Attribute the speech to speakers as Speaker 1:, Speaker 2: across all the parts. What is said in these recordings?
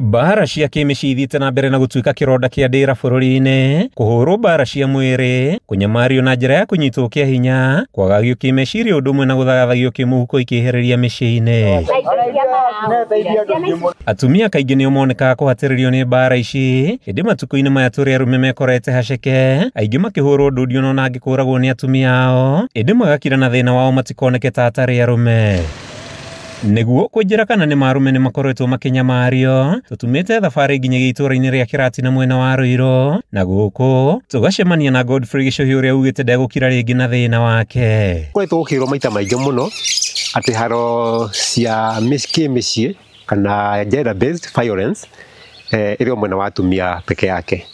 Speaker 1: Mbara cia kĩmĩciĩ ithiĩte na mbere na gũtuĩka kĩronda kĩa ndĩra bũrũri-inĩ, kũhũrwo mbara cia mwĩrĩ, kũnyamario na njĩra ya kũnyitwo kĩa hinya, kwagagio kĩmeciria ũndũ ũmwe na gũthagathagio kĩmũhuko ikĩehereria mĩciĩ-inĩ. Atumia kaingĩ nĩo monekaga kũhatĩrĩrio nĩ mbara ici, ĩndĩ matukũ-inĩ maya tũrĩ arũme mekorete haceke, aingĩ makĩhũrwo ndundio na angĩ kũragwo nĩ atumia ao, ĩndĩ magakira na thĩna wao matikoneke ta atarĩ arũme. Nĩguo kũnjĩra kana nĩ marume nĩ makoretwo makĩnyamario, tũtumĩte thabarĩ nginyagia itũũra-inĩ rĩa Kĩratina mwena wa Ruiru, na gũkũ tũgacemania na Godfrey Gĩchũhĩ ũrĩa ugĩte ndegũkira rĩngĩ na thĩna wake.
Speaker 2: Koretwo gũkĩrwo maita maingĩ mũno atĩ haro cia kĩmĩciĩ kana gender based violence ĩrĩ o mwena wa atumia peke yake,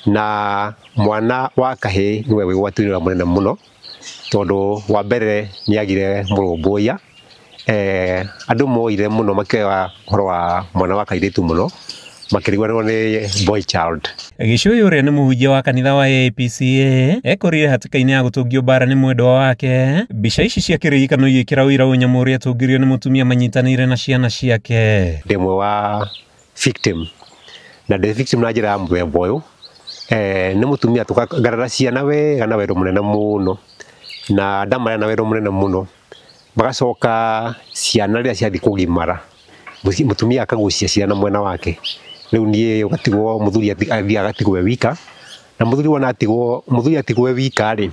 Speaker 2: na mwana wa kahĩĩ nĩwe wĩ ũgwati-inĩ ũrĩa mũnene mũno, tondũ wa mbere nĩagire mũrũmbũiya. Andũ moire mũno makĩoya ũhoro wa mwana wa kairĩtu mũno makĩriganĩrwo nĩ boy child.
Speaker 1: Gĩchũhĩ ũrĩa nĩ mũhunjia wa kanitha wa APCA ekorire hatĩka-inĩ ya gũtũngio mbara nĩ mwendwa wake. Mbica ici cia kĩririkano igĩkĩra ũira ũnyamũ ũrĩa atũngirio nĩ mũtumia manyitanĩire na ciana ciake.
Speaker 2: Ndĩ ũmwe wa victim, na ndĩ victim na njĩra ya mũthemba ũyũ. Nĩ mũtumia tũkangarara ciana wega na wendo mũnene mũno, na ndamarera na wendo mũnene mũno, magacoka ciana rĩrĩa ciathiĩ kũgimara mũtumia akagucia ciana mwena wake. Rĩu niĩ ũgatigwo mũthuri athiĩ agatigwo e wika, na mũthuri wona atigwo, mũthuri atigwo e wika rĩ,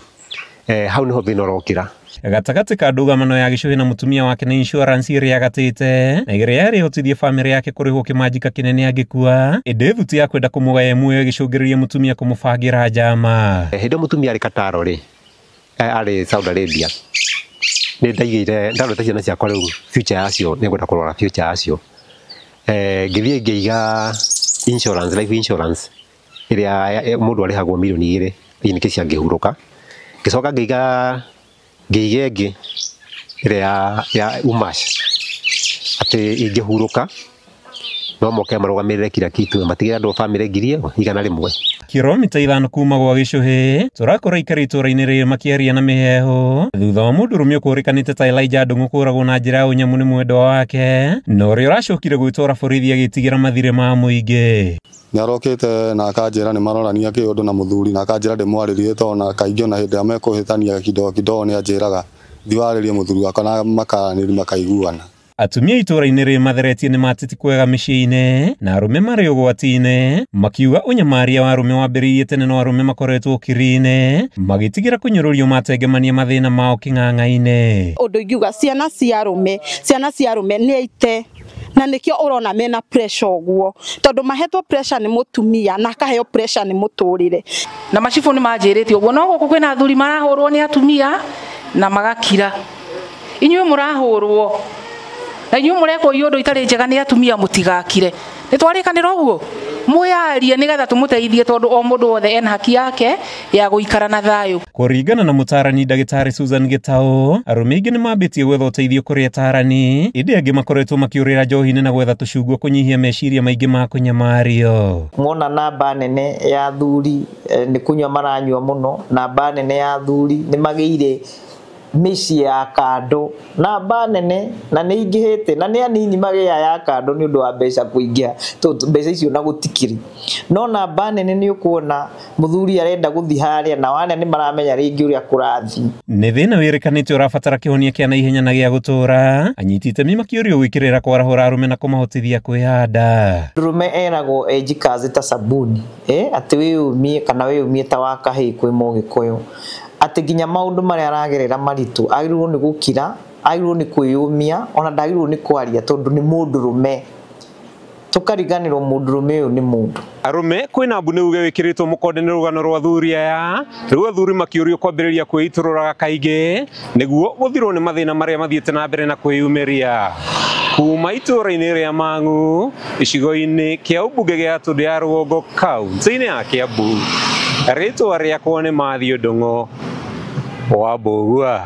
Speaker 2: hau nĩho thĩna ũrokĩra.
Speaker 1: Gatagatĩ ka ndũgamano ya Gĩchũhĩ na mũtumia wake nĩ insurance ĩrĩa agatĩte na ĩrĩa yarĩ ĩhotithie bamĩrĩ yake kũrĩhwo kĩmanjĩka kĩnene angĩkua, ĩndĩ thuti ya kwenda kũmũgaya muoyo ĩgĩcũngĩrĩria mũtumia kũmũbangĩra njama.
Speaker 2: Hĩndĩ ĩyo mũtumia arĩ Qatar rĩ, arĩ Saudi Arabia, nĩ ndaigĩire ndarorete ciana ciakwa rĩu future yacio, nĩ ngwenda kũrora future yacio. Ngĩthiĩ ngĩiga insurance, life insurance ĩrĩa mũndũ arĩhagwo mirioni igĩrĩ in case angĩhurũka. Ngĩcoka ngĩiga ĩngĩ ĩrĩa ya UMASH atĩ ingĩhurũka no moke marũgamĩrĩre kila kitu, matigĩre andũ a bamĩrĩ 100,000.
Speaker 1: Kilomita 5 kuma gwa Gĩchũhĩ tũrakora aikari itũũra-inĩ rĩrĩ makĩaria na mĩheehũ thutha wa mũndũrũme ũkũrĩkanĩte ta Elijah Ndung'u kũragwo na njĩra ya ũnyamũ nĩ mwendwa wake, na ũrĩa ũracokire gwĩtwara borithi agĩtigĩra mathirĩ ma mũingĩ.
Speaker 3: Nĩarokĩte na akanjĩra nĩ marorania kĩũndũ na mũthuri, na akanjĩra ndĩmwarĩrie tondũ na kaingĩ ona hĩndĩ ĩrĩa mekũhĩtania kidogo kidogo nĩanjĩraga thiĩ warĩrie mũthuri wakwa na makaranĩria makaiguana.
Speaker 1: Atumia itũũra-inĩ rĩrĩ matheretie nĩ mateti kwega mĩciĩ-inĩ na arũme marĩ ũgwati-inĩ, makiuga ũnyamaria wa arũme wambĩrĩirie tene no arũme makoretwo ũkiri-inĩ magĩtigĩra kũnyũrũrio matengemania mathĩna mao kĩng'ang'a-inĩ.
Speaker 4: Ũndũ ingiuga ciana cia arũme nĩ aite, na nĩkĩo ũrona mena pressure ũguo, tondũ mahetwo pressure nĩ mũtumia na akaheo pressure nĩ mũtũrĩre.
Speaker 5: Na macibũ nĩ manjĩrĩte ũguo, no gũkũ kwĩna athuri marahũrwo nĩ atumia na magakira. Inyuĩ mũrahũrwo na inyuĩ mũrekwo iũndũ itarĩ njega nĩ atumia, mũtigakire. Nĩ twarĩkanĩra ũguo, mwĩyarie nĩgetha tũmũteithie, tondũ o mũndũ wothe ena haki yake ya gũikara na thayũ.
Speaker 1: Kũringana na mũtaarani ndagĩtarĩ Susan Gĩtaũ, arũme aingĩ nĩ mambĩtie gwetha ũteithio kũrĩ ataarani, ĩndĩ angĩ makoretwo makĩũrĩra njohi-inĩ na gwetha tũcungwa kũnyihia meciria maingĩ ma kũnyamario.
Speaker 6: Mwona namba nene ya athuri nĩ kũnyua maranyua mũno, namba nene ya athuri nĩ magĩire mĩciĩ ya kando, namba nene na nĩ ingĩhĩte, na nĩ anini magĩa ya kando nĩ ũndũ wa mbeca kũingĩha, tondũ mbeca icio na gũtikĩrĩ. No namba nene nĩ ũkuona mũthuri arenda gũthiĩ harĩa, na wana nĩ maramenya rĩngĩ ũrĩa kũrathiĩ.
Speaker 1: Nĩ thĩna wĩrĩkanĩte ũrabatara kĩhonia kĩa naihenya na gĩa gũtũũra, anyiti itemi makĩũrio gwĩkĩrĩra kwarahũra arũme na kũmahotithia kwĩhanda.
Speaker 6: Mũndũrũme eragwo enjikaze ta sabuni, atĩ wĩyũmie kana wĩyũmie ta wa kahĩĩ kwĩ mũgĩkũyũ, atĩ nginya maũndũ marĩa aragerera maritũ agĩrĩirwo nĩ gũkira, agĩrĩirwo nĩ kwĩyũmia, ona ndagĩrĩirwo nĩ kwaria tondũ nĩ mũndũrũme. Tũkariganĩrwo mũndũrũme ũyũ nĩ mũndũ.
Speaker 1: Arũme kwĩna mbu nĩ uge wĩkĩrĩtwo mũkonde nĩ rũgano rwa athuri aya, rĩu athuri makĩũrio kwambĩrĩria kwĩitũrũraga kaingĩ nĩguo gũthirwo nĩ mathĩna marĩa mathiĩte na mbere na kwĩyumĩria. Kuma itũũra-inĩ rĩa Mang'u, gĩcigo-inĩ kĩa ũmbunge gĩa Tũndũ ya Rũgongo, kaunti-inĩ ya Kĩambu, rĩtwa rĩakwa nĩ Matthew Ndung'u wa Mbũgua.